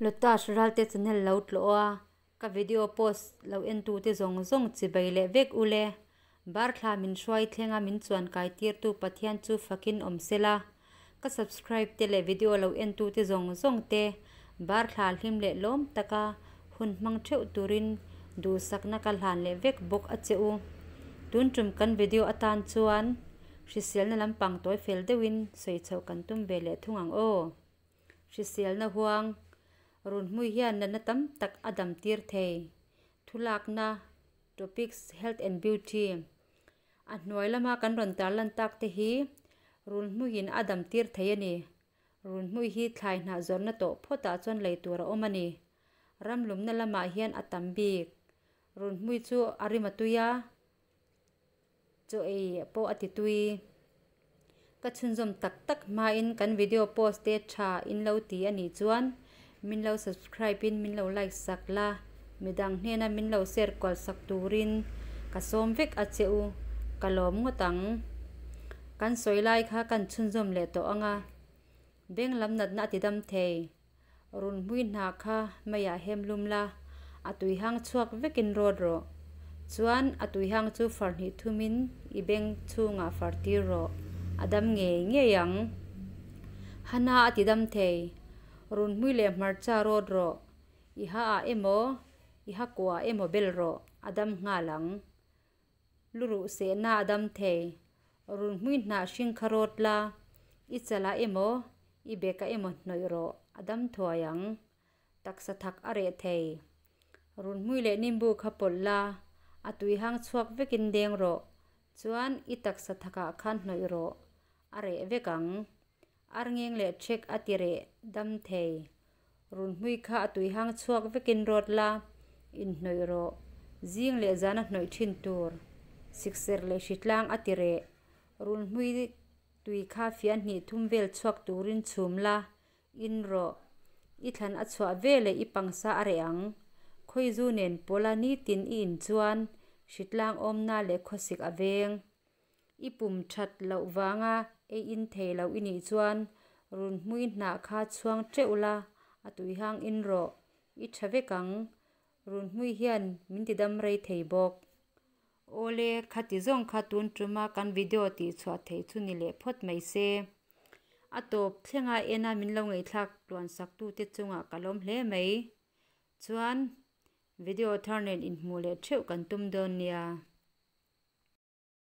Lotus Ralte channel lo tlawh a, ka video post lo en tute zawng zawng chibai leh vek ule. Barthla min hruai thlenga min chuan kai tirtu Pathian chu fakin awm sela. Ka subscribe te leh video lo en tute zawng zawng te barthla hlim leh lawm taka hun hmang theuh turin duhsakna ka hlan leh vek bawk a che u. Tun tum kan video atan chuan hriselna lampang tawi fel deuhin sawi chhoh kan tum ve leh thung ang aw. Hriselna huang run hmui hian natna tam tak a dam tir thei. Thulakna, Topics, Health and Beauty, A hnuai lama kan rawn tarlan tak te hi run hmuiin a dam tir thei a ni. Run hmui hi thlai hnah zawrhna tawh phawtah chuan lei tur a awm a ni. Ram lumna lamah hian a tam bik. Run hmui chu a rim a tui a, chaw ei pawh a ti tui. Ka chhunzawm tak tak hmain kan video post te tha in lo ti a nih chuan min lo subscribe in min lo like sak la, midang hnena min lo share kual sak turin ka sawm vek a che u, ka lawm ngawt ang. Kan sawi lai kha kan chhunzawm leh tawh ang a, beng lam natna a ti dam thei. Run hmui hna kha meiah hem lum la, a tui hang chhuak vekin rawt rawh. Chuan a tui hang chu far hnih thumin i beng chhungah far tir rawh, a dam ngei ngei ang. Hana a ti dam thei, run hmui leh hmarcha rawt rawh, i ha ah emaw, i ha kuah emaw bel rawh, a dam nghal ang. Luruh sehna a dam thei. Run hmui hnah hring kha rawt la, i chalah emaw, i bekah emaw hnawih rawh, a dam thuai ang. Taksa thak a reh thei. Run hmui leh nimbu kha pawlh la, a tui hang chhuak vekin deng rawh, chuan i taksa thakah khan hnawih rawh, a reh vek ang. Arngeng leh ṭhek a ti reh dam thei. Runhmui kha a tui hang chhuak vekin rawt la, inhnawih rawh. Zing leh zana hnawih ṭhin tur. Sikser leh hritlang a ti reh. Runhmui tui kha fian hnih thum vel chhuak turin chhum la, in rawh. I thlan a chhuah veleh i pangsa a reh ang. Khawizu nen pawla nitin i in chuan hritlang awmna leh khawsik a veng. I pum that loh vanga ei in thei loh i nih chuan run hmui hnah kha chhuang teuh la, a tui hang in rawh, i tha vek ang. Run hmui hian min ti dam rei thei bawk. Awle, khati zawng kha tun tuma kan video tih chhuah theih chu ni leh phawt mai se. A tawp thlenga ena min lo ngaihthlak tluan sak tute chungah ka lawm hle mai. Chuan, video thar nen inhmuh leh theuh kan tum dawn nia.